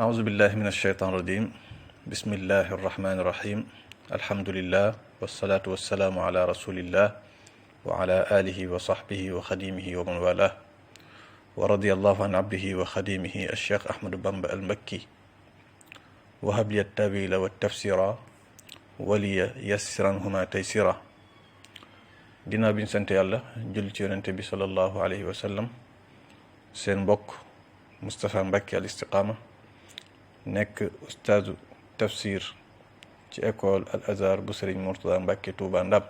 أعوذ بالله من الشيطان الرجيم بسم الله الرحمن الرحيم الحمد لله والصلاة والسلام على رسول الله وعلى آله وصحبه وخديمه ومن والاه ورضي الله عن عبده وخديمه الشيخ أحمد بامبا المكي وهب لي التأويل والتفسير ولي يسرنهما تيسيرا ginnaaw bi ñu sant yàlla julli ci yonente bi sallallahu alayhi wa sallam seen mbokk Moustapha Mbacke al Istiqama nekk ustaazu tafsir ci école al azhar bu Serigne Mourtada Mbacke Touba Ndam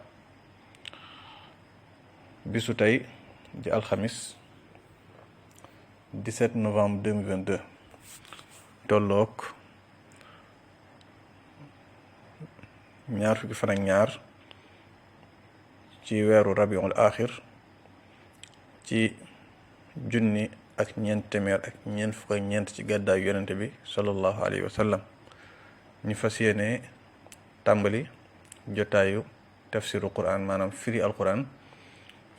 bisu tey di alxamis 17 novembre 2022 tolloog ñaar fukki fan ak ñaar ci weeru rabiul axir ci junni ak ñeent téeméer ak ñeent fukk ak ñeent ci gàddaayu yonente bi sallallahu alayhi wa sallam ñu fas yéene tàmbali jotaayu tafsiru quran maanaam firi alquran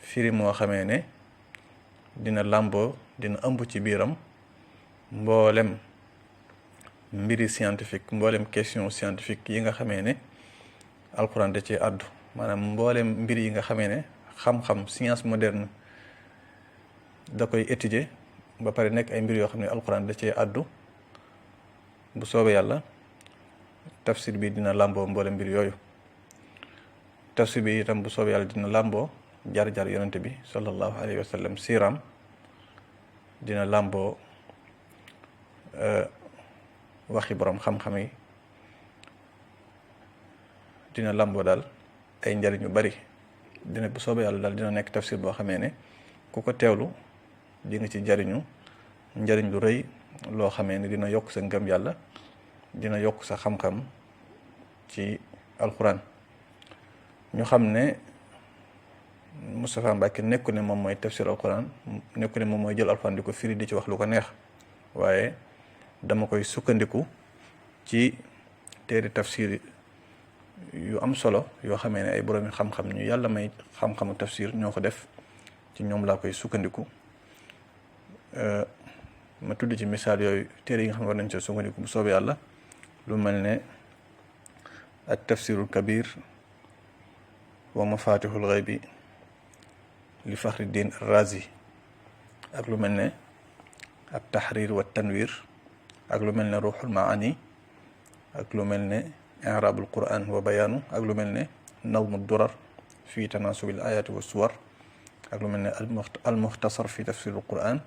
firi moo xamee ne dina làmboo dina ëmb ci biiram mboolem mbiri scientifique mboolem question scientifique yi nga xamee ne alquran da cee àddu maanaam mboolem mbir yi nga xamee ne xam-xam science moderne da koy étudier ba pare nekk ay mbir yoo xam ne alquran da cee àddu bu soobee yàlla tafsir bi dina làmboo mboolem mbir yooyu tafsir bi itam bu soobee yàlla dina làmboo jaar-jaar yonente bi sallallahu alayhi wa sallam siiraam dina làmboo waxi borom xam-xam yi dina làmboo daal ay njariñ yu bari dina bu soobee yàlla daal dina nekk tafsir boo xamee ne ku ko teewlu di nga ci jariñu njariñ lu rëy loo xamee ne dina yokk sa ngëm yàlla dina yokk sa xam-xam ci alquran ñu xam ne Moustapha Mbacke nekku ne moom mooy tafsir alquran nekku ne moom mooy jël alquran di ko firi di ci wax lu ko neex waaye dama koy sukkandiku ci téere tafsir yu am solo yoo xamee ne ay boroomi xam-xam ñu yàlla may xam-xamu tafsir ñoo ko def ci ñoom laa koy sukkandiku ma tudd ci misaal yooyu téere yi nga xam ne war nañ ci sukkandiku bu soobee yàlla lu mel ne at tafsirul kabir wa mafatihul ghaybi li Fakhriddin Razi ak lu mel ne at tahrir wa tanwir ak lu mel ne ruuxul maani ak lu mel ne i'raabul quran wa bayaanu ak lu mel ne nawmu durar fi tanaasubil ayaati wa suwar ak lu mel ne al muxtasar fi tafsirul quran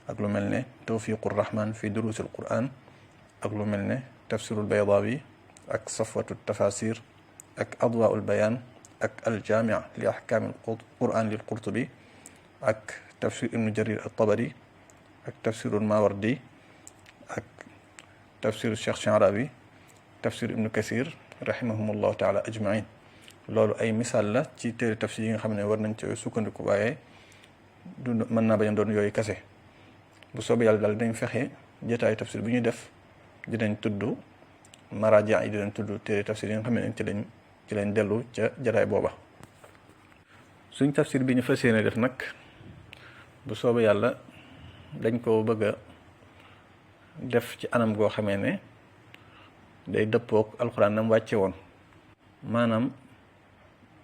ak lu mel ne tawfiqur rahman fi durusil quran ak lu mel ne tafsirul baydaawi ak safwatu tafasir ak adwaa'ul bayaan ak aljaami' li ahkaamil quran lil qurtubi ak tafsir ibnu jarir at-tabari ak tafsirul mawardi ak tafsir cheikh Sha'rawi tafsir ibnu kasir rahimahumullahu taala ajmain loolu ay misaal la ci téere tafsir yi nga xam ne war nañ ci sukkandiku waaye du mën naa bañ a doon yooyu kase bu soobee yàlla daal dinañ fexe jotaayu tafsir bi ñuy def dinañ tudd maraaji yi dinañ tudd téere tafsir yi nga xam ne ci lañ dellu ca jotaay booba suñ tafsir bi ñu fas yéene def nag bu soobee yàlla dañ ko bëgg a def ci anam goo xamee ne day dëppook alxuraan nam wàcce woon maanaam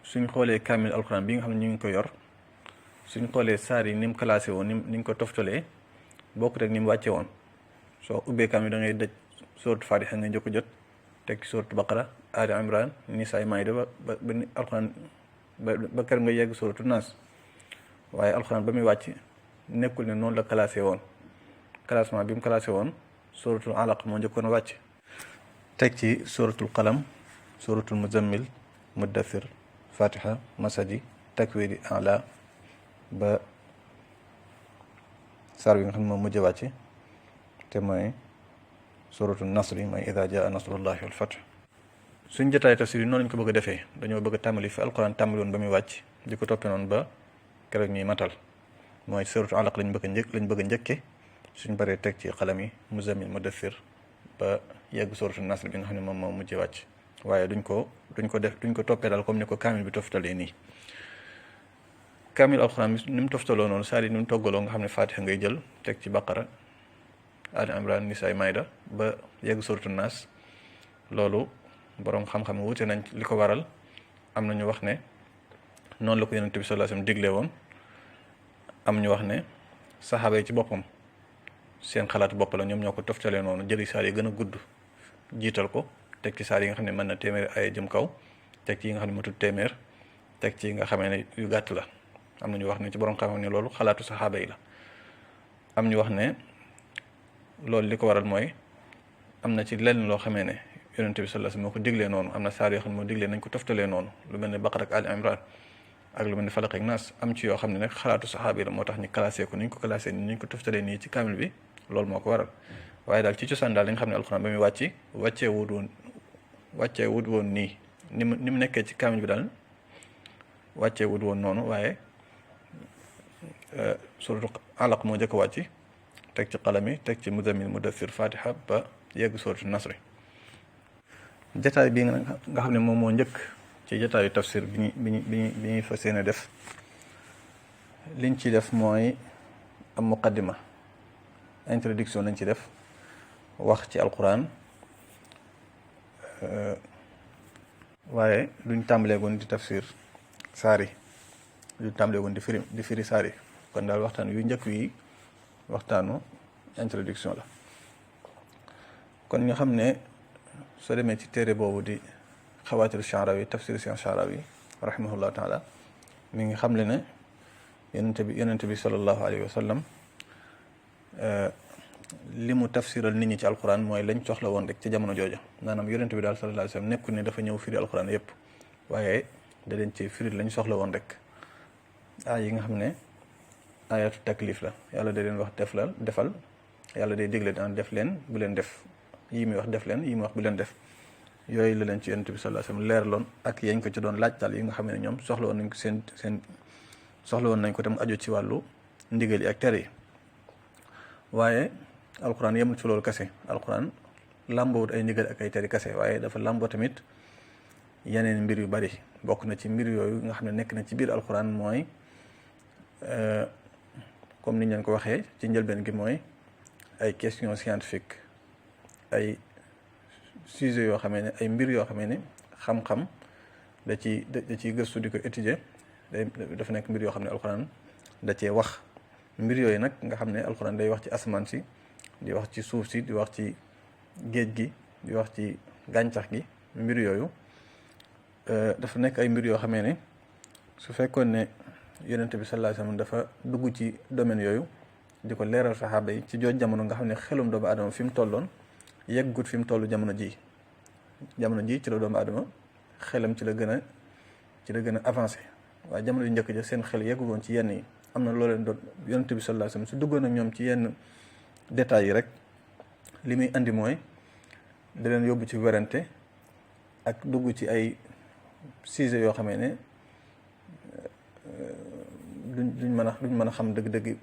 suñ xoolee kaamil alxuraan bi nga xam ne ñu ngi ko yor suñ xoolee saar yi ni mu classé woon ni ñu ko toftalee bokkut ak ni mu wàcce woon soo ubbee kaamil da ngay daj sóoratu Faatiha nga njëkk jot teg ci sóoratu Baqara Ali Imran Nisaa Maayda ba ni alxuraan ba kër nga yegg sóoratu Naas waaye alxuraan ba muy wàcc nekkul ne noonu la classé woon classement bi mu classé woon sóoratul Alaq moo njëkkoon a wàcc teg ci suratul qalam suratul muzammil muddathir fatiha masadi takwiri ala ba saar bi nga xam ne moom mujj wàcc te mooy suratul nasri mooy ida jaa nasrullahi wal fath suñ jotaay tafsir yi noonu lañ ko bëgg a defee dañoo bëgg a tàmbali fi alquran tàmbali woon ba muy wàcc di ko toppee noonu ba keroog ñuy matal mooy suratul alaq lañ bëgg a njëkke suñ baree teg ci qalam yi muzammil muddathir ba yegg suratul nasr bi nga xam ne moom moo mujjee wàcc waaye duñ ko toppee daal comme ni ko kaamil bi toftalee nii kaamil alxuraan ni mu toftaloo noonu saar yi ni mu toggaloo nga xam ne Faatiha ngay jël teg ci Baqara Ali Imran Nisaa Mayda ba yegg suratu Naas. loolu boroom xam-xam wuute nañ li ko waral. am na ñu wax ne noonu la ko Yonent bi sallallahu alayhi wasallam digle woon, am ñu wax ne saxaaba yi ci boppam seen xalaatu bopp la, ñoom ñoo ko toftalee noonu, jëli saar yi gën a gudd jiital ko, teg ci saar yi nga xam ne mën na téeméer ay jëm kaw, teg ci yi nga xam ne matul téeméer, teg ci yi nga xamee ne yu gàtt la. am na ñu wax ne ci boroom xam-xam ne loolu xalaatu saxaaba yi la. am ñu wax ne loolu li ko waral mooy am na ci lenn loo xamee ne Yonent bi sallallahu alayhi wasallam moo ko diglee noonu. am na saar yoo xam ne moo diglee nañ ko toftalee noonu, lu mel ne Baqara ak Ali Imran ak lu mel ne Falaq ak Naas. am ci yoo xam ne nag xalaatu saxaaba yi la, moo tax ñu classé ko ni ñu ko classé ni ñu ko toftalee nii ci kaamil bi, loolu moo ko waral. waaye daal ci cosaan daal li nga xam ne alxuraan ba muy wàccee wut woon nii ni mu nekkee ci kaamil bi daal wàccee wut woon noonu. waaye suratu Alaq moo njëkk a wàcc, teg ci qalami, teg ci muzammil, mudaththir, fatiha ba yegg suratu Nasri. jataay bi nga xam ne moom moo njëkk ci jataayu tafsir bi ñuy fas yéene def, liñ ci def mooy am muqaddima, introduction lañ ci def, wax ci alquran, waaye duñ tàmbaleegoon di tafsir saar yi, duñ tàmbaleegoon di firi saar yi. kon daal waxtaan yu njëkk yi waxtaanu introduction la. kon ñu xam ne soo demee ci téere boobu di Xawaatir Sha'rawi, tafsir Sha'rawi rahimahullah taala, mi ngi xam le ne yonent bi sallallahu alayhi wa sallam li mu tafsiral nit ñi ci alquran mooy lañ soxla woon rek ci jamono jooja. maanaam yonent bi daal sallallahu alayhi wa sallam nekkul ne dafa ñëw firi alquran yépp, waaye da leen ci firi lañ soxla woon rek. yi nga xam ne ayatu taklif la, yàlla da leen wax defal, yàlla day digle daan def leen bu leen def, yii muy wax def leen, yii muy wax bu leen def. yooyu la leen ci yonent bi sallallahu alayhi wasallam leerloon, ak yañ ko ci doon laajtal yi nga xam ne ñoom soxla woon nañ ko soxla woon nañ ko tam aju ci wàllu ndigal yi ak tere yi. waaye alquran yemul ci loolu kese. alquran làmboowut ay ndigal ak ay tere kese, waaye dafa làmboo tamit yeneen mbir yu bari. bokk na ci mbir yooyu nga xam ne nekk na ci biir alquran mooy comme niñ leen ko waxee ci njëlbeen gi, mooy ay questions scientifiques, ay sujet yoo xamee ne ay mbir yoo xamee ne xam-xam da ciy gëstu di ko étudier. dafa nekk mbir yoo xam ne alxuraan da cee wax. mbir yooyu nag nga xam ne alxuraan day wax ci asamaan si, di wax ci suuf si, di wax ci géej gi, di wax ci gàncax gi. mbir yooyu dafa nekk ay mbir yoo xamee ne su fekkoon ne yonent bi sallallahu alayhi wasallam dafa dugg ci domaine yooyu di ko leeral saxaaba yi ci jooj jamono nga xam ne xelum doomu aadama fi mu tolloon yeggut fi mu toll jamono ji ci la doomu aadama xelam ci la gën a avancé. waaye jamono yu njëkk ja seen xel yeggul woon ci yenn yi. am na loo leen doon yonent bi sallallahu alayhi wasallam su duggoon ak ñoom ci yenn détails yi rek, li muy andi mooy da leen yóbbu ci werante ak dugg ci ay sujet yoo xamee ne duñ mën a xam dëgg-dëgg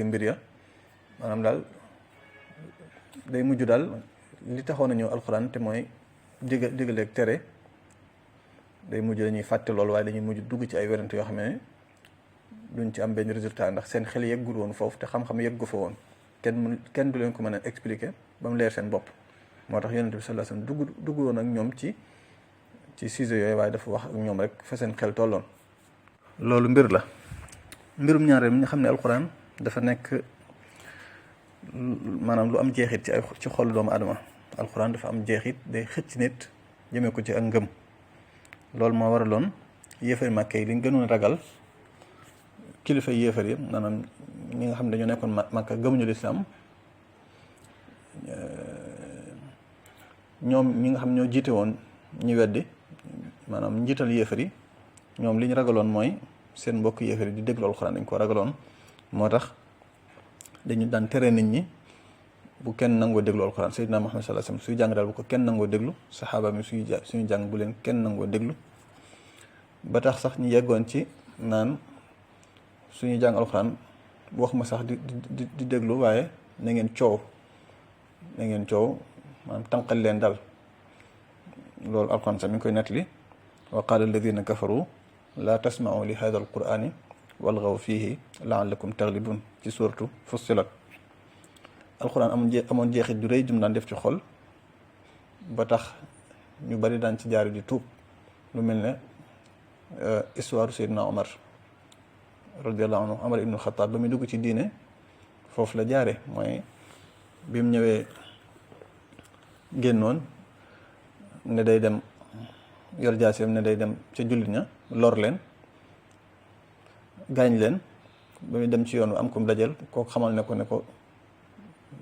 mbir ya. maanaam daal day mujj daal li taxoon a ñëw alxuraan te mooy digaleeg tere, day mujj dañuy fàtte loolu, waaye dañuy mujj dugg ci ay werante yoo xam ne duñ ci am benn résultat, ndax seen xel yeggul woon foofu te xam-xam yeggu fa woon. kenn du leen ko mën a expliquer ba mu leer seen bopp. moo tax yonent bi sallallahu alayhi wasallam dugg woon ak ñoom ci sujet yooyu, waaye dafa wax ak ñoom rek fa seen xel tolloon. loolu mbir la. mbirum ñaareel mi nga xam ne alxuraan dafa nekk maanaam lu am jeexit ci xolu doomu adama. alxuraan dafa am jeexit, day xëcc nit jëmee ko ci ak ngëm. loolu moo waraloon yéefari Màkka yi liñ gënoon ragal kilifa yéefar yi, maanaam ñi nga xam ne dañoo nekkoon Màkka gëmuñu lislaam, ñoom ñi nga xam ñoo jiite woon ñu weddi, maanaam njiital yéefar yi, ñoom li ñu ragaloon mooy seen mbokk yéefar yi di déglu alxuraan. dañ ko ragaloon, moo tax dañu daan tere nit ñi bu kenn nangoo déglu alxuraan. Seydina Muhammad sallallahu alayhi wasallam suy jàng daal bu ko kenn nangoo déglu, saxaaba mi suñu jàng bu leen kenn nangoo déglu. ba tax sax ñu yeggoon ci naan suñu jàng alxuraan wax ma sax di déglu, waaye na ngeen coow maanaam tànqal leen dal. loolu alxuraan sax mi ngi koy nettali, wa qaala alladina kafaru laa tasma'u li hada alqurani walgaw fihi laallakum taglibun ci suuratu Fussilat. alxuraan amoon jeexit ju rëy jum daan def ci xol ba tax ñu bari daan ci jaari di tuub. lu mel ne histoire Seydina Omar radiyallahu anhu, Omar ibnu Xataab ba muy dugg ci diine foofu la jaare mooy bi mu ñëwee génnoon ne day dem yor jaaseem ne day dem ca jullit ña lor leen gaañ leen. ba muy dem ci yoon am ko mu dajal kooku xamal ne ko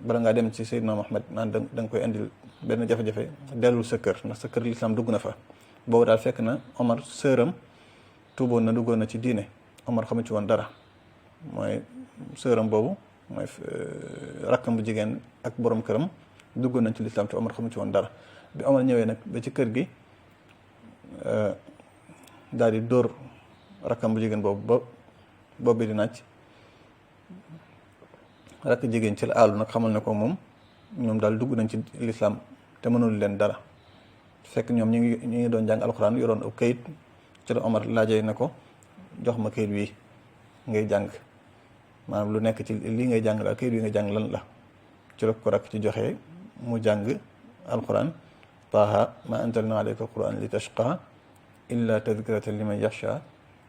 bala ngaa dem ci Seydina Muhammad naan da nga koy indil benn jafe-jafe dellul sa kër ndax sa kër lislaam dugg na fa. boobu daal fekk na Omar sëram tuuboon na duggoon na ci diine Omar xamu ci woon dara mooy sëram boobu mooy rakkam bu jigéen ak borom këram duggoon nañ ci lislaam te Omar xamu ci woon dara. bi Omar ñëwee nag ba ci kër gi daal di dóor rakkam bu jigéen boobu boobu di naaj rakk jigéen ci la àllu nag xamal ne ko ñoom daal dugg nañ ci lislaam te mënul leen dara. fekk ñoom ñu ngi doon jàng alxuraan yoroon ab kayit ci la Omar laajee ne ko jox ma kayit wi ngay jàng maanaam lu nekk ci lii ngay jàng la kayit wi ngay jàng lan la ci la ko rakk ci joxe mu jàng alxuraan taaha ma anzalna alayka alquran li tashqa illa tadkiratan liman yaxsha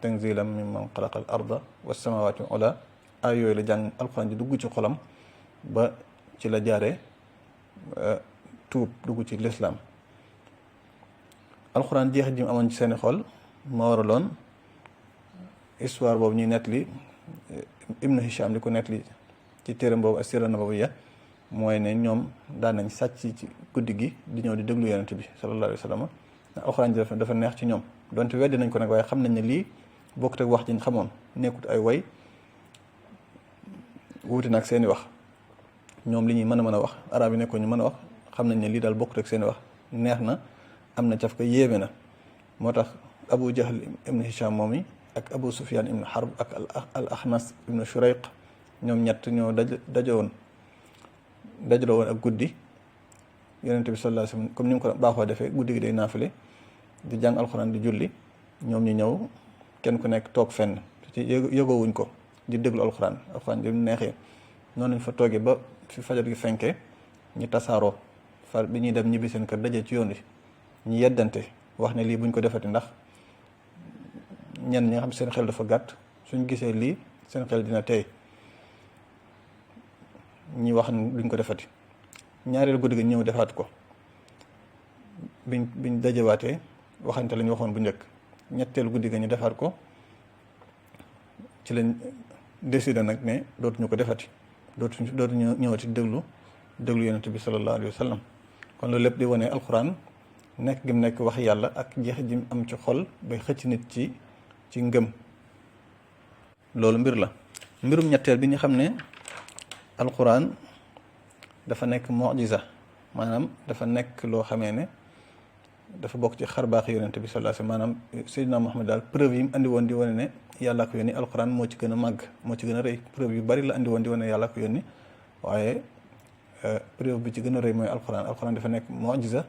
tanzilan mimman xalaqa al arda wassamawati ula ay yooyu la jàng alxuraan ji dugg ci xolam ba ci la jaaree tuub dugg ci lislaam. alxuraan jeexit ji mu amoon ci seeni xol moo waraloon histoire boobu ñuy nettali Ibnu Hisham di ko nettali ci téeram boobu as-Sira Nabawiyya mooy ne ñoom daan nañ sàcc ci guddi gi di ñëw di déglu yonent bi sallallahu alayhi wa sallam. alxuraan ji dafa neex ci ñoom donte weddi nañ ko nag waaye xam nañ ne lii bokkut ak wax ji ñu xamoon nekkut ay way wuuti nag seeni wax ñoom li ñuy mën a wax arab yi nekkoon ñu mën a wax xam nañ ne lii daal bokkut ak seeni wax neex na. am na caf ko yéeme na moo tax Abu Jahl ibnu Hisham moom yi ak Abu Sufyan ibnu Harb ak al Axnas ibnu Shurayq ñoom ñett ñoo dajaloo woon ak guddi yonent bi sallallahu alayhi wasallam comme ni mu ko baaxoo defee guddi gi day naafile di jàng alxuraan di julli ñoom ñu ñëw kenn ku nekk toog fenn ci yëgoowuñ ko di déglu alxuraan di neexee noonu lañ fa toogee ba fi fajar gi fenkee ñu tasaaroo far bi ñuy dem ñibbi seen kër dajee ci yoon wi ñu yeddante wax ne lii buñ ko defati ndax ñenn ñi nga xam seen xel dafa gàtt suñ gisee lii seen xel dina tey ñi wax ne duñ ko defati. ñaareel guddi gi ñëw defaat ko biñ dajewaatee waxante lañu waxoon bu njëkk ñetteel guddi gi ñu defaat ko ci lañ décidé nag ne dootuñu ko defati dootuñu ñëwati déglu yonent bi sallallahu alayhi wa sallam. kon loolu lépp di wane alxuraan nekk gi mu nekk wax yàlla ak jeexit ji mu am ci xol bay xëcc nit ci ngëm. loolu mbir la. mbirum ñetteel bi ñu xam ne alxuraan dafa nekk mu'jiza maanaam dafa nekk loo xamee ne dafa bokk ci xarbaax yonent bi sallallahu alayhi wasallam maanaam Seydina Muhammad daal preuve yi mu andi woon di wane ne yàlla ko yónni alxuraan moo ci gën a màgg moo ci gën a rëy preuve yu bari la andi woon di wane ne yàlla ko yónni waaye preuve bi ci gën a rëy mooy alxuraan dafa nekk mu'jiza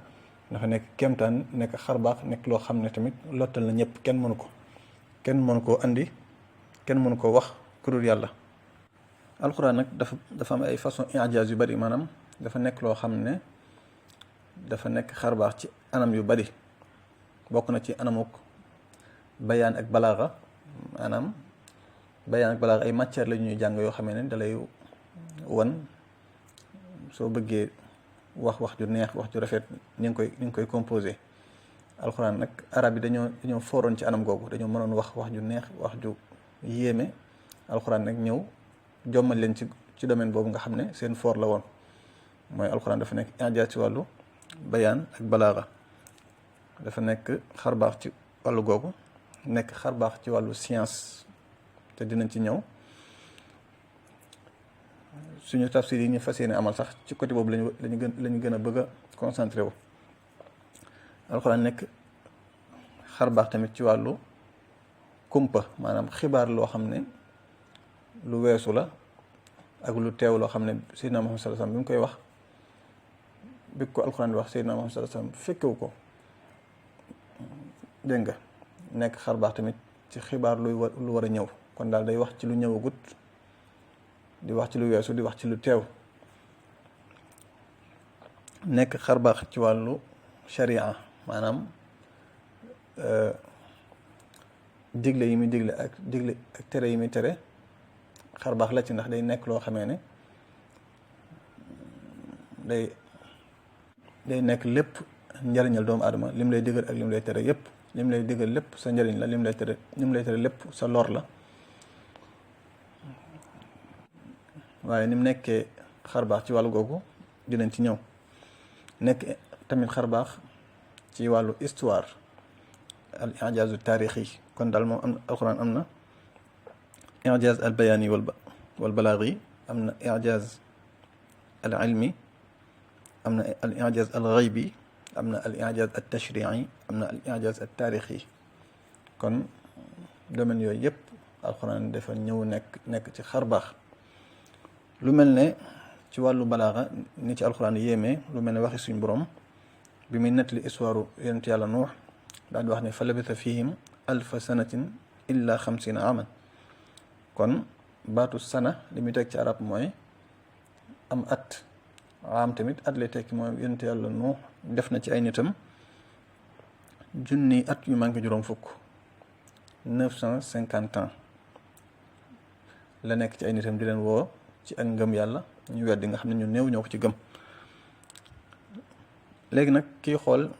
dafa nekk kéemtaan nekk xarbaax nekk loo xam ne tamit lottal na ñëpp kenn mënu koo andi kenn mënu koo wax ku dul yàlla. alxuraan nag dafa am ay façon ijaaz yu bari maanaam dafa nekk loo xam ne dafa nekk xarbaax ci anam yu bari bokk na ci anamuk bayaan ak balaaxa maanaam bayaan ak balaaxa ay matière la ñuy jàng yoo xamee ne dalay wan soo bëggee wax ju neex wax ju rafet ni nga koy composé. alxuraan nag arab yi dañoo fooroon ci anam googu dañoo mënoon wax ju neex wax ju yéeme alxuraan nag ñëw jommal leen ci domaine boobu nga xam ne seen foor la woon mooy alxuraan dafa nekk ijaaz ci wàllu bayaan ak balaaxa dafa nekk xarbaax ci wàllu googu nekk xarbaax ci wàllu science te dinañ ci ñëw suñu tafsir yi ñu fas yéene amal sax ci côté boobu lañu gën a bëgg a concentré wu. alxuraan nekk xarbaax tamit ci wàllu kumpa maanaam xibaar loo xam ne lu weesu la ak lu teew loo xam ne Seydina Muhammad sallallahu alayhi wasallam bi mu koy wax bi ko alxuraan di wax Seydina Muhammad sallallahu alayhi wasallam fekkewu ko dégg nga nekk xarbaax tamit ci xibaar lu war a ñëw kon daal day wax ci lu ñëwagut di wax ci lu weesu di wax ci lu teew nekk xarbaax ci wàllu sharia maanaam digle yi muy digle ak tere yi muy tere xarbaax la ci, ndax day nekk loo xamee ne day nekk lépp njariñal doomu aadama. lim lay digal ak lim lay tere yépp, lim lay digal lépp sa njariñ la, lim lay tere lépp sa lor la. waaye ni mu nekkee xarbaax ci wàllu googu dinañ ci ñëw. nekk tamit xarbaax ci wàllu histoire, al ijaazu taarixi. kon daal moom am na alquran am na ijaaz al bayaani wal balaagi, am na ijaaz al ilmi, am na al ijaaz al ghaybi, am na al ijaaz al tashri'i, am na al ijaaz al taarixi. kon domaine yooyu yëpp alquran dafa ñëw nekk ci xarbaax. lu mel ne ci wàllu balaaxa ni ci alquran yéemee, lu mel ne waxi suñ borom bi muy nettali histoire yonent yàlla Nuux daal di wax ne fa labitha fihim alfa sanatin illa 50 aman. kon baatu sana li muy teg ci arab mooy am at. am tamit at lay tekki mooy yonent yàlla Nuux def na ci ay nitam junni at yu manqué juróom fukk, 950 ans la nekk ci ay nitam di leen woo ci ak ngëm yàlla. ñu weddi nga xam ne ñu néew ñoo ko ci gëm. léegi nag kii xool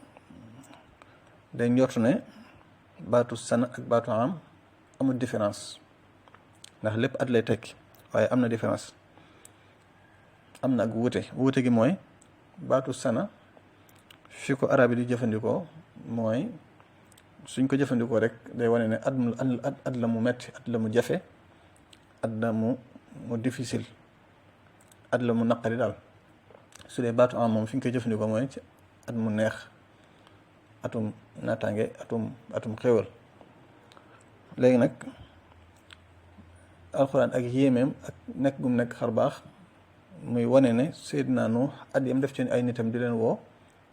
day njortu ne baatu sana ak baatu am amul différence, ndax lépp at lay tekki, waaye am na différence. am na ak wuute gi mooy baatu sana fi ko arab yi di jëfandikoo mooy suñ ko jëfandikoo rek day wane ne at la mu metti, at la mu jafe, at la mu difficile, at la mu naqari daal. su dee baatu am moom fi ñu koy jëfandikoo mooy ci at mu neex, atum naataange, atum xéwal. léegi nag alxuraan ak yéemeem ak nekk gum nekk xar baax muy wane ne Seydina Nuux at yam def ci ay nitam di leen woo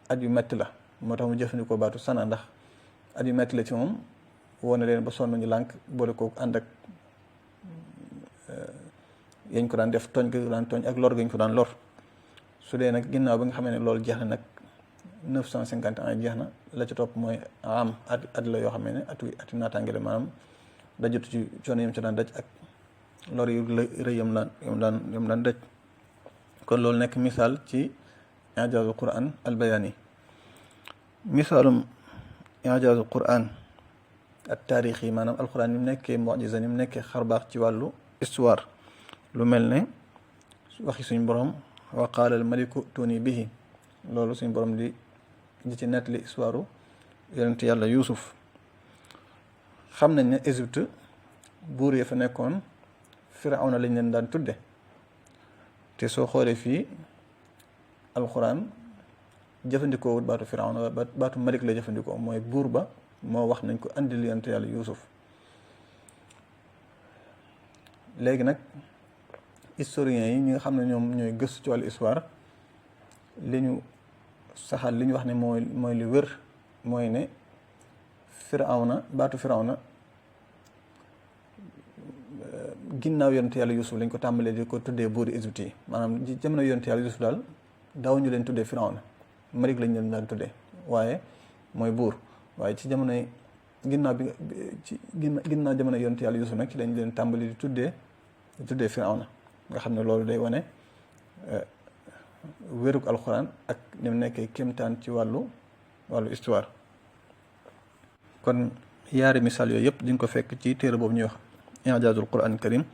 at yu metti la, moo tax mu jëfandikoo baatu sana, ndax at yu metti la ci moom. woo na leen ba sonn ñu lànk, boole ko ànd ak yañ ko daan def, tooñ ko daan tooñ ak lor gañ ko daan lor. su dee nag ginnaaw bi nga xamee ne loolu jeex na nag 950 ans jeex na, la ci topp mooy am at la yoo xam ne ati naataange la, maanaam dajatu ci coono yam ci daan daj ak lor yu rëy yam daan daj. kon loolu nekk misaal ci ijaazul quran al bayaani. misaalum ijaazul quran ak taarix yi, maanaam alquran ni mu nekkee mujiza, ni mu nekkee xarbaax ci wàllu histoire. lu mel ne waxi suñ borom wa qaala al maliku tuuni bihi, loolu suñ borom di ci nettali histoire yonent yàlla Yuusuf. xam nañ ne Égypte buur ya fa nekkoon Firawna lañ leen daan tudde, te soo xoolee fii alxuraan jëfandikoo wut baatu Firawna, baatu malik la jëfandikoo, mooy buur ba moo wax nañ ko andil yonent yàlla Yuusuf. léegi nag historiens yi ñi nga xam ne ñoom ñooy gëstu ci wàllu histoire, li ñu saxal, li ñu wax ne mooy li wér mooy ne baatu Firawna ginnaaw yonent yàlla Yuusuf lañ ko tàmbalee di ko tuddee buuri Égypte yi. maanaam ci jamono yonent yàlla Yuusuf daal daaw ñu leen tuddee Firawna, malik lañ leen daan tuddee, waaye mooy buur. waaye ci jamonoy ginnaaw jamono yonent yàlla Yuusuf nag ci lañ leen tàmbali di tuddee Firawna, nga xam ne loolu day wane wérug alxuraan ak ni mu nekkee kéemtaan ci wàllu histoire. kon yaari misaal yooyu yëpp di nga ko fekk ci téere boobu ñuy wax ijaazul quran karim,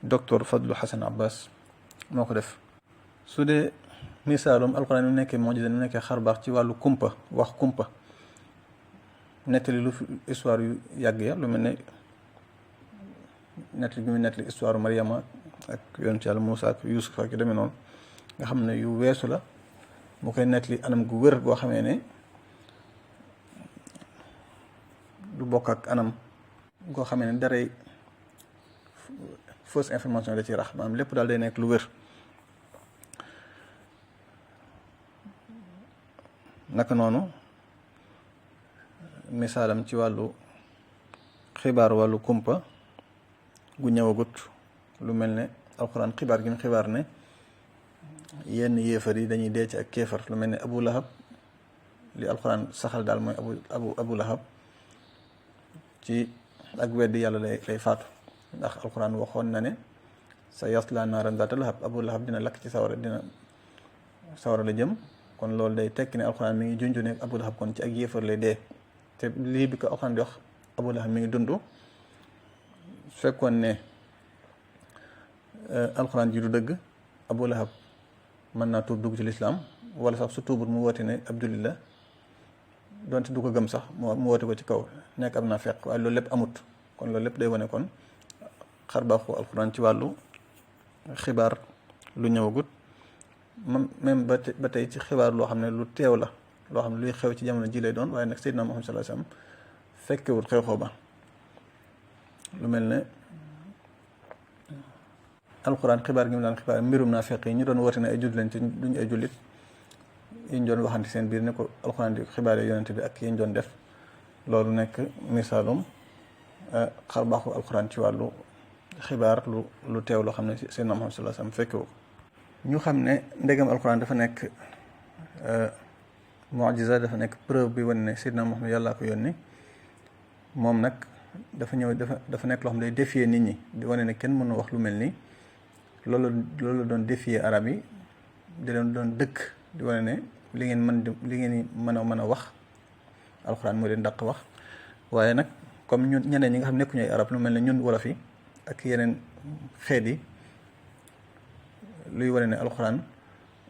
docteur Fadlu Hassan Abbas moo ko def. su dee misaalum alxuraan ni mu nekkee mujiza, ni mu nekkee xarbaax ci wàllu kumpa, wax kumpa, nettali lu histoire yu yàgg ya, lu mel ne nettali bi muy nettali histoire Mariama ak yonent yàlla Muusa ak Yuusuf ak yu demee noonu, nga xam ne yu weesu la, mu koy nettali anam gu wér boo xamee ne du bokk ak anam goo xamee ne daray fausse information da ci rax, maanaam lépp daal day nekk lu wér. naka noonu misaalam ci wàllu xibaar, wàllu kumpa gu ñëwagut, lu mel ne alxuraan xibaar gi mu xibaar ne yenn yéefar yi dañuy dee ci ak kéefar lu mel ne Abu Lahab li alxuraan saxal daal mooy Abu Lahab ci ak weddi yàlla lay faatu, ndax alxuraan waxoon na ne sa yasla naaran zaata lahab, Abu Lahab dina lakk ci sawara la jëm. kon loolu day tekki ne alxuraan mi ngi junj ne Abu Lahab kon ci ak yéefar lay dee, te lii bi ko alxuraan di wax Abu Lahab mi ngi dund, fekkoon ne alxuraan ji du dëgg Abu Lahab mën naa tuub dugg ci lislaam, wala sax su tuubut mu woote ne Abdulillah, donte du ko gëm sax mu woote ko ci kaw nekk am naa fekk, waaye loolu lépp amut. kon loolu lépp day wane kon xarbaaxu alxuraan ci wàllu xibaar lu ñëwagut, même ba tey ci xibaar loo xam ne lu teew la, loo xam ne luy xew ci jamono ji lay doon, waaye nag Seydina Muhammad sallallahu alayhi wasallam fekkewut xew-xew ba. lu mel ne alxuraan xibaar gi mu daan xibaar mbirum naa fekk yi ñu doon woote ne ay jullit lañ te duñu ay jullit, yi ñu doon waxante seen biir ne ko alxuraan di xibaare yonent bi ak yi ñu doon def, loolu nekk misaalum xarbaaxu alxuraan ci wàllu xibaar lu teew loo xam ne Seydina Muhammad sallallahu alayhi wasallam fekkewu. ñu xam ne ndegam alxuraan dafa nekk mu'jiza, dafa nekk preuve bi wane ne Seydina Muhammad yàllaa ko yónni, moom nag dafa ñëw dafa nekk loo xam ne day défier nit ñi, di wane ne kenn mënu wax lu mel nii. loolu doon défier arab yi, di leen doon dëkk, di wane ne li ngeen mën a wax alxuraan moo leen dàq wax. waaye nag comme ñun ñeneen ñi nga xam nekkuñu ay arab, lu mel ne ñun wolof yi ak yeneen xeet yi, luy wane ne alxuraan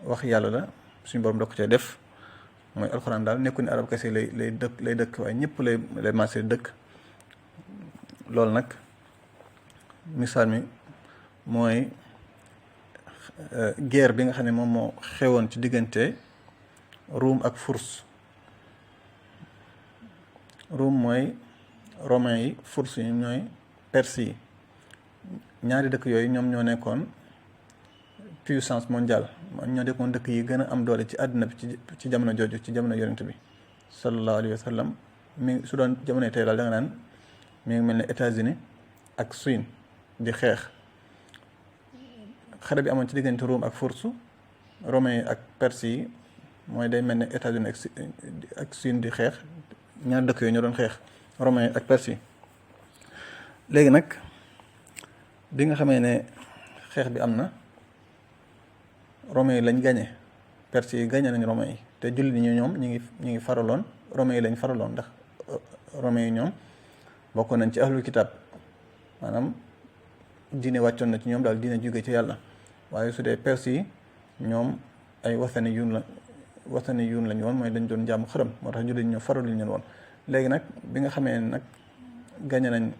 wax yàlla la, suñu borom da ko cee def. mooy alxuraan daal nekku ne arab kese lay dëkk waaye ñëpp lay maasee dëkk. loolu nag misaal mi mooy guerre bi nga xam ne moom moo xewoon ci diggante Ruum ak Furs. Ruum mooy romain yi, Furs yi ñooy perse yi. ñaari dëkk yooyu ñoom ñoo nekkoon puissance mondiale, ñoo nekkoon dëkk yi gën a am doole ci àdduna bi ci jamono jooju, ci jamono yonent bi sallallahu alayhi wa sallam. su doon jamonoy tey daal da nga naan mi ngi mel ne États-Unis ak Chine di xeex. xare bi amoon ci diggante Ruum ak Furs, romain yi ak perse yi, mooy day mel ne États-Unis ak Chine di xeex. ñaar dëkk yooyu ñoo doon xeex, romain yi ak perse yi. léegi nag bi nga xamee ne xeex bi am na, romain yi lañ gañe, perse yi gañe nañ romain yi, te jullit ñi ñoom ñi ngi faraloon romain yi lañ faraloon, ndax romain yi ñoom bokkoon nañ ci ahlul kitab, maanaam diine wàccoon na ci ñoom daal, diine jóge ci yàlla. waaye su dee perse yi ñoom ay wasani yuun lañ woon, mooy dañ doon jaamu xërëm, moo tax jullit ñoo faral ñu woon. léegi nag bi nga xamee ne nag gañe nañ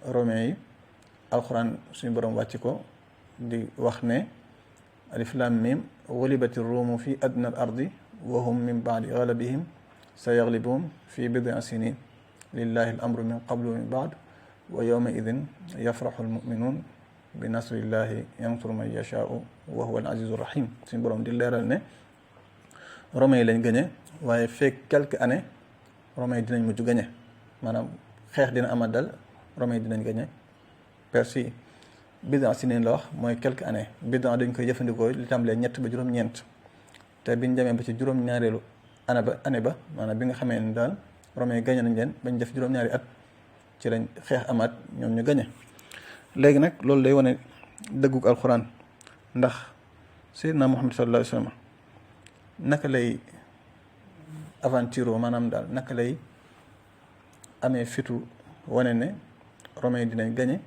romain yi, alxuraan suñu borom wàcc ko di wax ne alif lam mim gulibati ruumu fi adna al ardi wa hum min baadi galabihim sa yaglibuun fi bid'i sinin lillahi al amru min qablu wa min baad wa yawma idin yafraxu al muminuun bi nasrillahi yansuru man yashaau wa huwa al azizu rahim. suñu borom di leeral ne romain yi lañ gañe, waaye fekk quelques années romain yi dinañ mujj gañe, maanaam xeex dina amaat dal, romain yi dinañ gañe perse yi. bid'a sinin la wax, mooy quelques années. bid'a dañ koy jëfandikoo li tàmbalee ñett ba juróom-ñeent, te biñ demee ba ci juróom-ñaareelu année ba maanaam bi nga xamee ne daal romain yi gañe nañ leen bañ def juróom-ñaari at, ci lañ xeex amaat ñoom ñu gañe. léegi nag loolu day wane dëggug alxuraan, ndax Seydina Muhammad sallallahu alayhi wa sallam naka lay aventure, maanaam daal naka lay amee fitu wane ne romain yi dinañ gañe,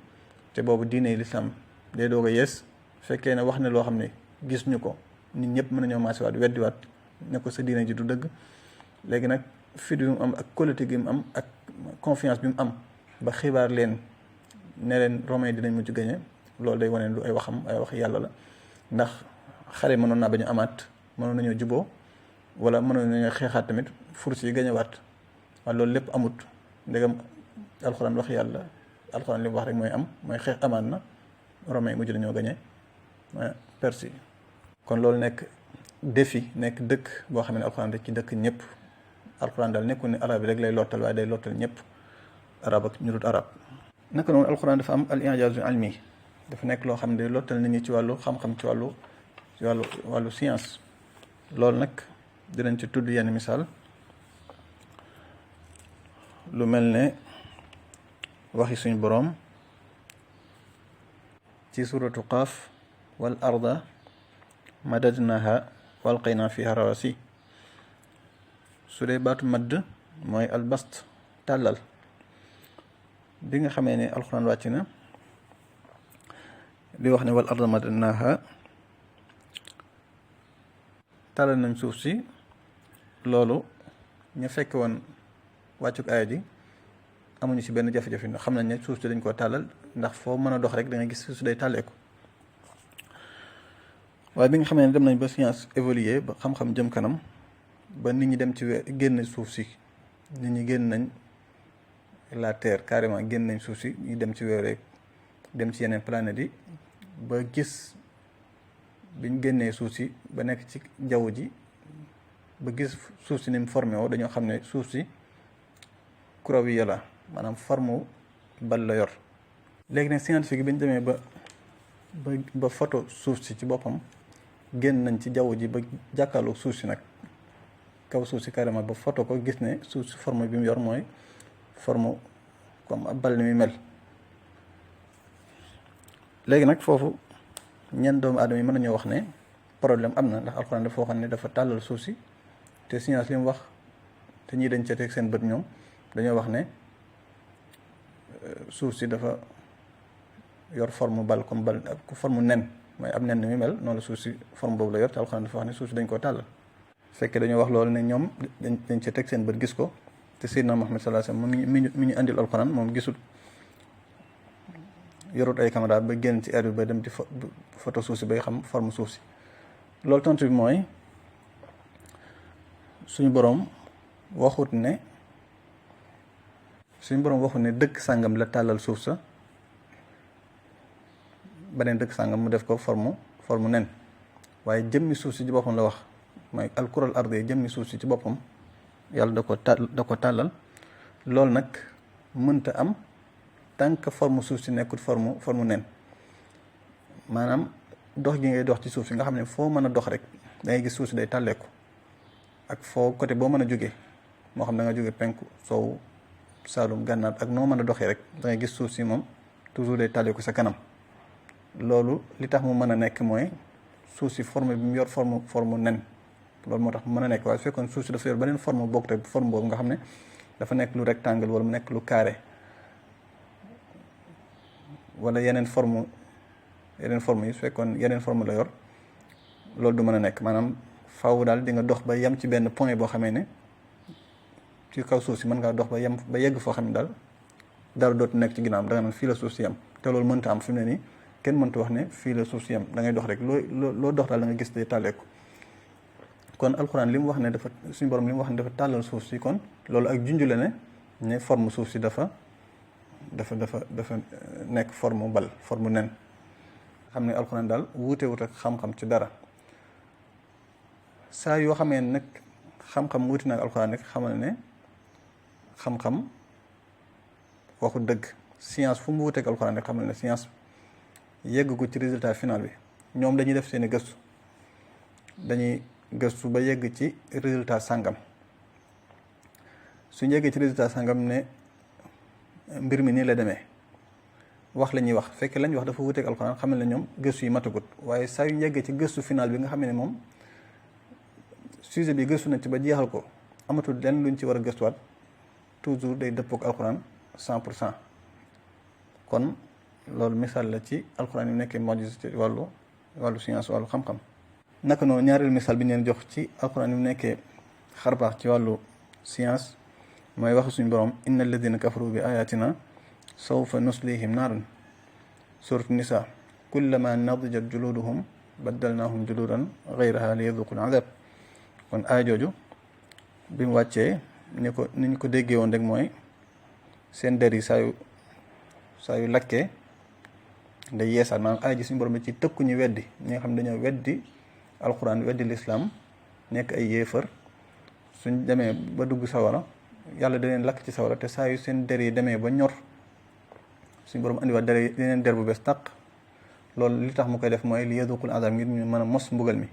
te boobu diine lislaam day doog a yees. fekkee ne wax ne loo xam ne gis ñu ko, nit ñëpp mën nañoo maasiwaat weddiwaat ne ko sa diine ji du dëgg. léegi nag fit bi mu am ak qualité gi mu am ak confiance bi mu am ba xibaar leen ne leen romain dinañ mujj gañe, loolu day wane lu ay waxam ay wax yàlla la. ndax xare mënoon naa bañ a amaat, mënoon nañoo juboo, wala mënoon nañoo xeexaat tamit Furs yi gañewaat, waaye loolu lépp amut. ndegam alxuraan wax yàlla, alxuraan li mu wax rek mooy am, mooy xeex amaat na, romain mujj nañoo gañe perse yi. kon loolu nekk défi, nekk dëkk boo xam ne alxuraan rek ci dëkk ñëpp. alxuraan daal nekkul ne arab yi rek lay lottal, waaye day lottal ñëpp, arab ak ñu dut arab. naka noonu alxuraan dafa am al i'jaazul ilmi, dafa nekk loo xam ne day lottal nit ñi ci wàllu xam-xam, ci wàllu ci wàllu science. loolu nag dinañ ci tudd yenn misaal lu mel ne waxi suñ boroom ci suratu qaaf wal arda madadnaha walqayna fiha rawasi. su dee baatu madd mooy albast tàllal. bi nga xamee ne alxuraan wàcc na di wax ne wal arda madadnaha tàllal nañ suuf si, loolu ñu fekk woon wàccuk aaya ji amuñu si benn jafe-jafe ndax xam nañ ne suuf si dañ koo tàllal, ndax foo mën a dox rek da nga gis suuf si day tàlleeku. waaye bi nga xamee ne dem nañ ba science évolué ba xam-xam jëm kanam ba nit ñi dem ci génn suuf si, nit ñi génn nañ la terre carrément, génn nañ suuf si, ñu dem ci weer rek dem ci yeneen planètes yi ba gis biñ génnee suuf si ba nekk ci jaww ji ba gis suuf si ni mu formé woo, dañoo xam ne suuf si kurawiya la, maanaam forme bal la yor. léegi nag scientifique bi ñu demee ba photo suuf si ci boppam, génn nañ ci jaww ji ba jàkkaarloo suuf si nag, kaw suuf si carrément ba photo ko, gis ne suuf si forme bi mu yor mooy forme comme ab bal ni muy mel. léegi nag foofu ñenn doomu aadama yi mën nañoo wax ne problème am na, ndax alxuraan dafa waxoon ne dafa tàllal suuf si, te science li mu wax te ñii dañ ca teg seen bët, ñoom dañoo wax ne suuf si dafa yor forme bal comme bal, forme nen, mooy ab nen ni muy mel noonu la suuf si forme boobu la yor, te alxuraan dafa wax ne suuf si dañ koo tàllal. fekkee dañoo wax loolu ne ñoom dañ ca teg seen bët gis ko, te Seydina Muhammad sallallahu alayhi wasallam mi ñu andil alxuraan moom gisul, yorut ay caméra ba génn ci air bi ba dem di photo suuf si bay xam forme suuf si. loolu tontu bi mooy suñu boroom waxut ne dëkk sàngam la tàllal suuf sa, beneen dëkk sàngam mu def ko forme nen, waaye jëmmi suuf si ci boppam la wax, mooy alkural ardi, jëmmi suuf si ci boppam yàlla da ko tàllal. loolu nag mënta am tant que forme suuf si nekkul forme nen. maanaam dox gi ngay dox ci suuf si nga xam ne foo mën a dox rek da ngay gis suuf si day tàlleeku, ak foo côté boo mën a jógee, moo xam da nga jóge penku soow saalum gànnaar, ak noo mën a doxee rek da ngay gis suuf si moom toujours day tàlleeku sa kanam. loolu li tax mu mën a nekk mooy suuf si forme bi mu yor forme nen, loolu moo tax mu mën a nekk. waaye su fekkoon suuf si dafa yor beneen forme bokk te forme boobu nga xam ne dafa nekk lu rectangle wala mu nekk lu carré wala yeneen forme yi, su fekkoon yeneen forme la yor, loolu du mën a nekk. maanaam faaw daal di nga dox ba yem ci benn point boo xamee ne ci kaw suuf si mën ngaa dox ba yegg foo xam ne daal dara dootu nekk ci ginnaawam, da nga naan fii la suuf si yem. te loolu mënta am fi mu ne nii, kenn mënta wax ne fii la suuf si yem, da ngay dox rek loo dox daal da nga gis day tàlleeku. kon alxuraan li mu wax ne dafa, suñu borom li mu wax ne dafa tàllal suuf si, kon loolu ak junj la ne forme suuf si dafa nekk forme bal, forme nen. xam ne alxuraan daal wuute wut ak xam-xam ci dara. saa yoo xamee nag xam-xam wuute na ak alxuraan rek xamal ne xam-xam waxu dëgg. science fu mu wuuteeg alxuraan rek xamal ne science yegg ko ci résultat final bi. ñoom dañuy def seeni gëstu, dañuy gëstu ba yegg ci résultat sàngam, suñ yeggee ci résultat sàngam ne mbir mi nii la demee, wax la ñuy wax, fekk lañ wax dafa wuteeg alxuraan, xam ne ñoom gëstu yi matagut. waaye saa yu yeggee ci gëstu final bi nga xam ne moom sujet bi gëstu nañ ci ba jeexal ko, amatul lenn luñ ci war a gëstuwaat, toujours day dëppook alxuraan 100%. kon loolu misaal la ci alxuraan yi nekkee mojis ci wàllu science, wàllu xam-xam. naka noonu ñaareelu misaal bi ñu leen jox ci alxuraan yi nekkee xarbaax ci wàllu science mooy wax suñu borom, inna alladina kafaru bi ayatina sawfa nuslihim naaran, surat nisa, kullama nadijat juluduhum baddalnahum juludan gayraha li yaduqul adab. kon aaya jooju bi mu wàccee ni ñu ko déggee woon rek mooy seen der yi saa yu lakkee day yeesaat. maanaam aaya ji suñu borom bi ci tëkku ñu weddi ñi nga xam ne dañoo weddi alxuraan, weddi lislaam, nekk ay yéefar, suñ demee ba dugg sawara yàlla da leen lakk ci sawara, te saa yu seen der yi demee ba ñor suñu borom andiwaat der bu bees tàq. loolu li tax mu koy def mooy li yaduqul azab ngir ñu mën a mos mbugal mi.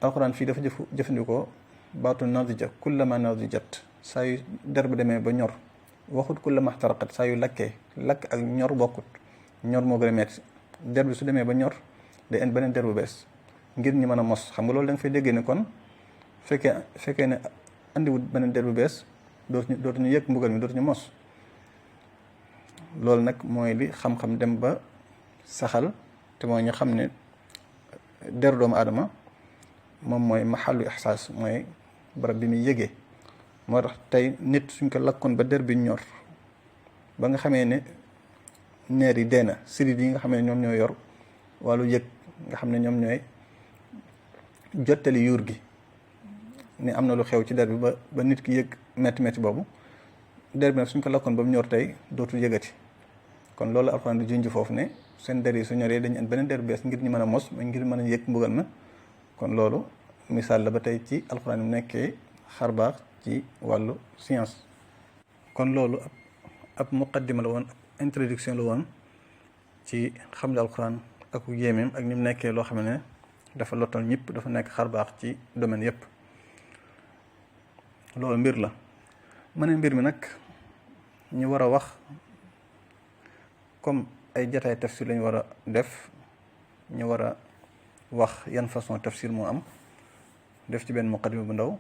alquran fii dafa jëfandikoo baatu nadija kullama nadijat saa yu der bi demee ba ñor, waxut kullama ihtaraqat saa yu lakkee. lakk ak ñor bokkut. ñor moo gën a metti. der bi su demee ba ñor day indi beneen der bu bees ngir ñu mën a mos. xam nga loolu da nga fay déggee ne kon fekkee ne andiwut beneen der bu bees dootuñu yëg mbugal mi, dootuñu mos. loolu nag mooy li xam-xam dem ba saxal, te mooy ñu xam ne deru doomu aadama moom mooy maxallu ixsaas, mooy barab bi muy yëgee. moo tax tey nit suñ ko lakkoon ba der bi ñor, ba nga xamee ne neer yi dee na, sidit yi nga xam ne ñoom ñoo yor wàllu yëg, nga xam ne ñoom ñooy jottali yuur gi ni am na lu xew ci der bi ba nit ki yëg metti boobu. der bi nag suñ ko lakkoon ba mu ñor tey dootul yëgati. kon loolu alxuraan di junj foofu ne seen der yi su ñoree dañu am beneen der bu bees ngir ñu mën a mos, ngir mën a yëg mbugal ma. kon loolu misaal la ba tey ci alxuraan mu nekkee xar baax ci wàllu science. kon loolu ab muqaddima la woon, ab introduction la woon ci xamle alxuraan ak yéemeem ak ni mu nekkee loo xam ne dafa lottal ñëpp, dafa nekk xar baax ci domaine yëpp. loolu mbir la. mbir mi nag ñu war a wax comme ay jataay tafsir lañu war a def, ñu war a wax yan façon tafsir moo am, def ci benn muqaddima bu ndaw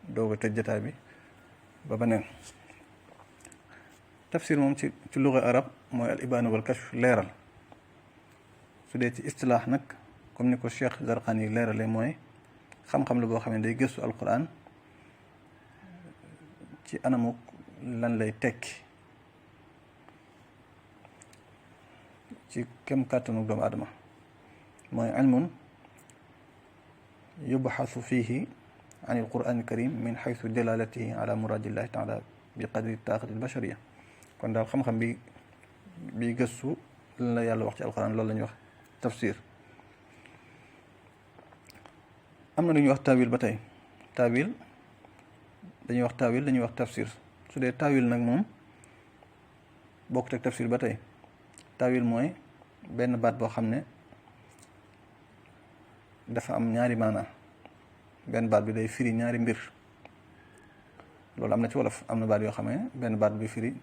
doog a tëj jataay bi ba beneen. tafsir moom ci luga arab mooy al ibaana wal kashf, leeral. su dee ci istilaax nag comme ni ko Cheikh Zarqani leerale, mooy xam-xam la boo xam ne day gëstu alquran ci anamuk lan lay tekki ci kem kàttanu doomu aadama. mooy ilmun yubxasu fihi an alquran alkarim min xaysu dalalatihi ala muradillahi taala bi qadri taqati albashariya. kon daal xam-xam bi gëstu lan la yàlla wax ci alquran, loolu la ñuy wax tafsir. am na lu ñuy wax tawil ba tey. tawil dañuy wax tawil, dañuy wax tafsir. su dee tawil nag moom bokkut ak tafsir ba tey. tawil mooy benn baat boo xam ne dafa am ñaari maanaa. benn baat bi day firi ñaari mbir. loolu am na ci wolof. am na baat yoo xam ne benn baat bi firi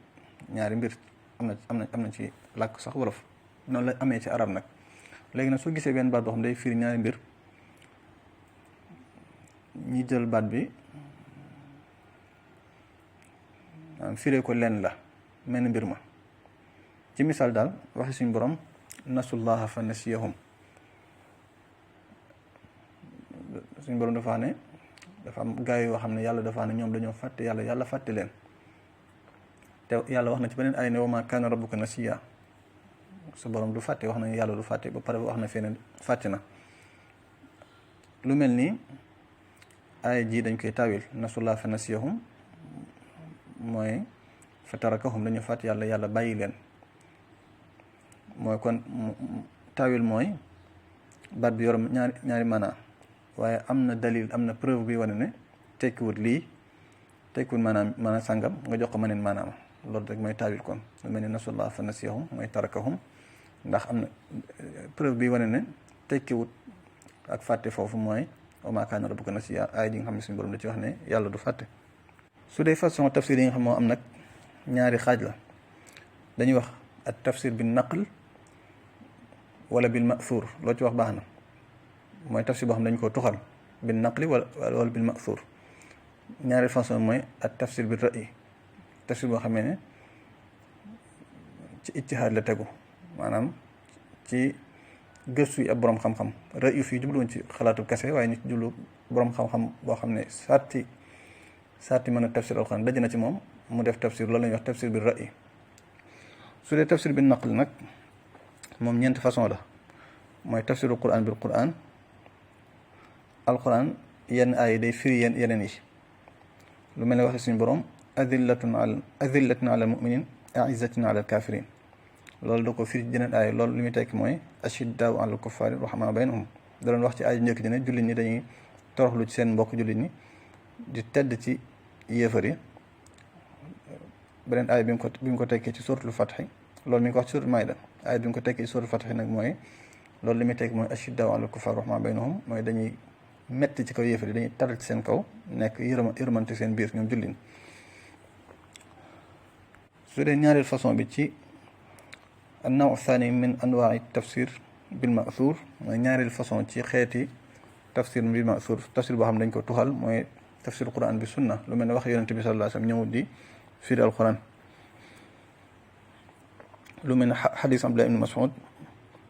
ñaari mbir. am na ci làkk sax wolof. noonu la amee ci arab nag. léegi nag soo gisee benn baat boo xam ne day firi ñaari mbir, ñi jël baat bi firee ko leen la mel ni mbir ma. ci misaal daal waxi suñu borom nasullaha fa nasiyahum. suñu borom dafa ne dafa am gaay yoo xam ne yàlla dafa ne ñoom dañoo fàtte yàlla fàtte leen. te yàlla wax na ci beneen ay ne wa ma kaana rabbuka nasiya. su borom du fàtte, wax na yàlla du fàtte, ba pare wax na feneen fàtte na. lu mel nii aaya ji dañ koy tawil nasullaha fa nasiyahum, mooy fa tarakahum, dañu fàtte yàlla bàyyi leen. mooy kon tawil mooy baat bi yor ñaari maanaa, waaye am na dalil, am na preuve bi wane ne tekkiwut lii, tekkiwut maanaam sàngam nga jox ko maneen maanaam. loolu rek mooy tawil. kon lu mel ne nasullaha fa nasiyahum mooy tarakahum, ndax am na preuve bi wane ne tekkiwut ak fàtte foofu mooy wa maa kaana rabbuka nasiya, ay ji nga xam ne suñu borom da ci wax ne yàlla du fàtte. su dee façon tafsir yi nga xam moo am nag ñaari xaaj la. dañuy wax at tafsir bil naql wala bil ma'thur. loo ci wax baax na. mooy tafsir boo xam ne dañu ko tuxal bil naqli wala bil ma'thur. ñaari façon mooy at tafsir bil ra'yi. tafsir boo xamee ne ci ijtihaad la tegu, maanaam ci gëstu yi ab borom xam-xam. ra'yu fii jubluwoon ci xalaatu kese, waaye nit jublu borom xam-xam boo xam ne saati mën a tafsir alxuraan daje na ci moom, mu def tafsir. loolu la ñuy wax tafsir bil ra'yi. su dee tafsir bil naql nag moom ñeenti façon la. mooy tafsiru quran bil quran. alquran yenn aay day firi yeneen yi. lu mel ne waxe suñu borom adillatin ala muminin aizatin ala alkafirin. loolu da ko firi ci jeneen aay. loolu li muy tekki mooy ashiddaau ala alkuffari ruhamaa baynahum. da doon wax ci aay njëkk ji ne jullit ñi dañuy toroxlu ci seen mbokk jullit ñi, di tedd ci yéefar yi. beneen aay bi mu ko tekkee ci suratul fatxi, loolu mi ngi ko wax ci suratul maayda aaya bi ñu ko tekki suuratul Fath nag mooy loolu li muy tekki mooy ashiddaa'u alal kuffaar ruhamaa baynahum mooy dañuy metti ci kaw yéefar yi dañuy taral ci seen kaw nekk yërmante seen biir ñoom jullit. su dee ñaareel façon bi ci an-naw' ath-thaani min anwaa'i tafsir bil ma'thur mooy ñaareel façon ci xeeti tafsir bil ma'thur tafsir boo xam ne dañ ko tuxal mooy tafsir Qur'an bi sunna lu mel ne wax yonente bi sallallahu alayhi wasallam ñëw di firi alquran lu mel ne xadis Abdullah ibn Mas'ud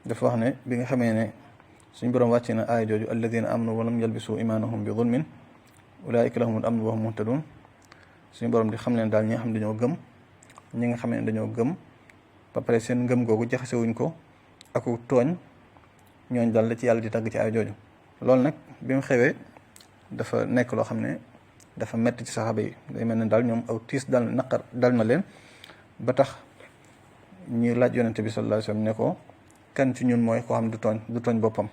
dafa wax ne bi nga xamee ne suñ boroom wàcce na aaya jooju alladina amanu wa lam yalbisu imaanahum bi zulmin ulaika lahumul amnu wa hum muhtadun suñu boroom di xam leen daal ñi nga xam ne dañoo gëm ñi nga xam ne dañoo gëm ba pare seen ngëm googu jaxasewuñ ko aku tooñ ñooñ daal la ci yàlla di tàgg ci aaya jooju. loolu nag bi mu xewee dafa nekk loo xam ne dafa metti ci saxaaba yi day mel ne daal ñoom aw tiis dal naqar dal na leen ba tax ñu laaj yonente bi sallallahu alayhi wasallam ne ko kan ci ñun mooy koo xam du tooñ boppam.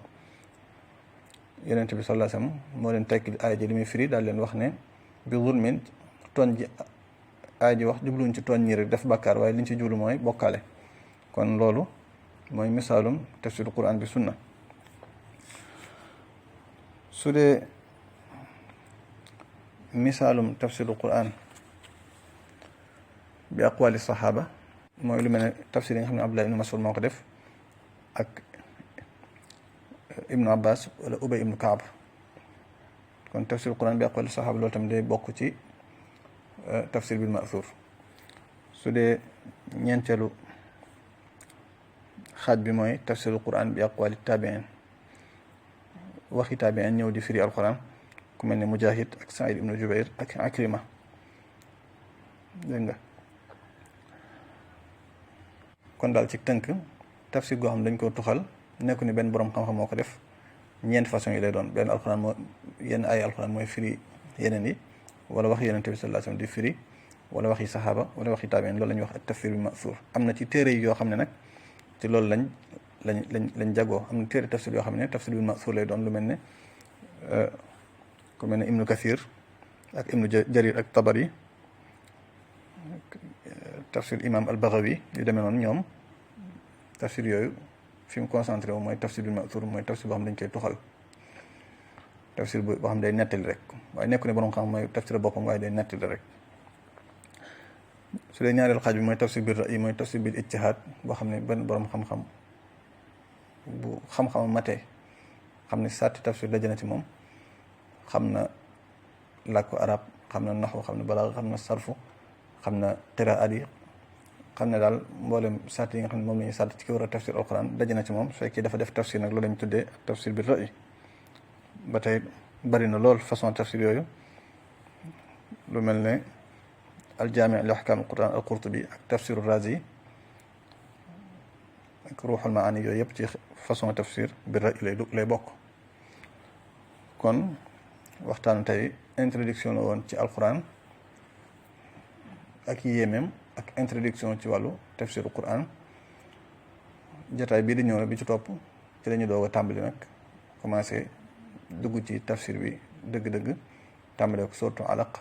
yonente bi sallallahu alayhi wasallam moo leen tekki aaya ji li muy firi daal leen wax ne bi zulmin tooñ ji aaya ji wax jubluñ ci tooñ ñi rek def bàkkaar waaye liñ ci jublu mooy bokkaale. kon loolu mooy misaalum tafsir Qur'an bi sunna. su dee misaalum tafsiru Qur'an bi aqwaali saxaaba mooy lu mel ne tafsir yi nga xam ne Abdullah ibn Mas'ud moo ko def ak Ibnu Abbas wala Ubay ibnu Kaab. kon tafsiru Qur'an bi aqwaali saxaaba loolu tamit day bokk ci tafsir bil ma'thur. su dee ñeenteelu xaaj bi mooy tafsiru Qur'an bi aqwaali taabi'in waxi taabi'in ñëw di firi alquran ku mel ne Mujahid ak Saïd ibnu Jubayr ak Akrima dégg nga. kon daal ci tënk tafsir goo xam dañ ko tuxal nekku ni benn borom xam-xam moo ko def ñeenti façon yi lay doon benn alquran moo yenn ay alquran mooy firi yeneen yi wala wax yonent bi sallallahu alayhi wasallam di firi wala waxi saxaaba wala waxi taabi'in loolu la ñuy wax ak tafsir bi ma'thur. am na ci téere yi yoo xam ne nag ci loolu lañ jagoo am na téere tafsir yoo xam ne tafsir bi ma'thur lay doon lu mel ne ku mel ne Ibnu Kathir ak Ibnu Jarir ak Tabari tafsir imam al-Baghawi yu demee noonu ñoom tafsir yooyu fi mu concentré wu mooy tafsir bi ma'thur mooy tafsir boo xam dañ koy tuxal tafsir boo xam day nettali rek waaye nekku ne borom xam mooy tafsir boppam waaye day nettali rek. su dee ñaareel xaaj bi mooy tafsir bi ra'yi mooy tafsir bi ijtihaad boo xam ne benn borom xam-xam bu xam-xam matee xam ne sàtti tafsir daje na ci moom xam na làkku arab xam na naxwu xam na balaaga xam na sarfu xam na qiraat yi xam ne daal mboolem sàtt yi nga xam ne moom la ñuy sàtt ci ki war a tafsir alquran daje na ci moom su fekkee dafa def tafsir nag loolu lañ tuddee tafsir bi ra'yi. ba tey bari na lool façon tafsir yooyu lu mel ne aljaami' li ahkaam alquran al-Qurtubi ak tafsiru Razi ak ruuxul maani yooyu yëpp ci façon tafsir bi ra'yi lay bokk. kon waxtaanu tey introduction la woon ci alquran ak yéemeem ak introduction ci wàllu tafsiru Qur'an. jotaay bii di ñëw na bi ci topp ci la ñu doog a tàmbali nag commencé dugg ci tafsir bi dëgg-dëgg tàmbalee ko sourate Alaq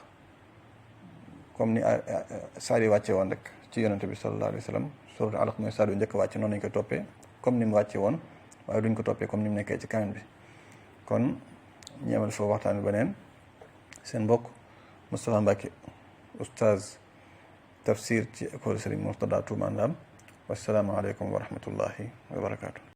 comme ni saar yi wàcce woon rek ci yonente bi sallallahu alayhi wa sallam. sourate Alaq mooy saar yu njëkk wàcce noonu lañ koy toppee comme ni mu wàcce woon waaye duñ ko toppee comme ni mu nekkee ci kaamil bi. kon ñeemal foofu waxtaan bi beneen seen mbokk Moustapha Mbacke oustaz tafsir ci école Serigne Mourtada Touba Ndam. wassalaamu aleykum wa rahmatullahi wa barakaatu.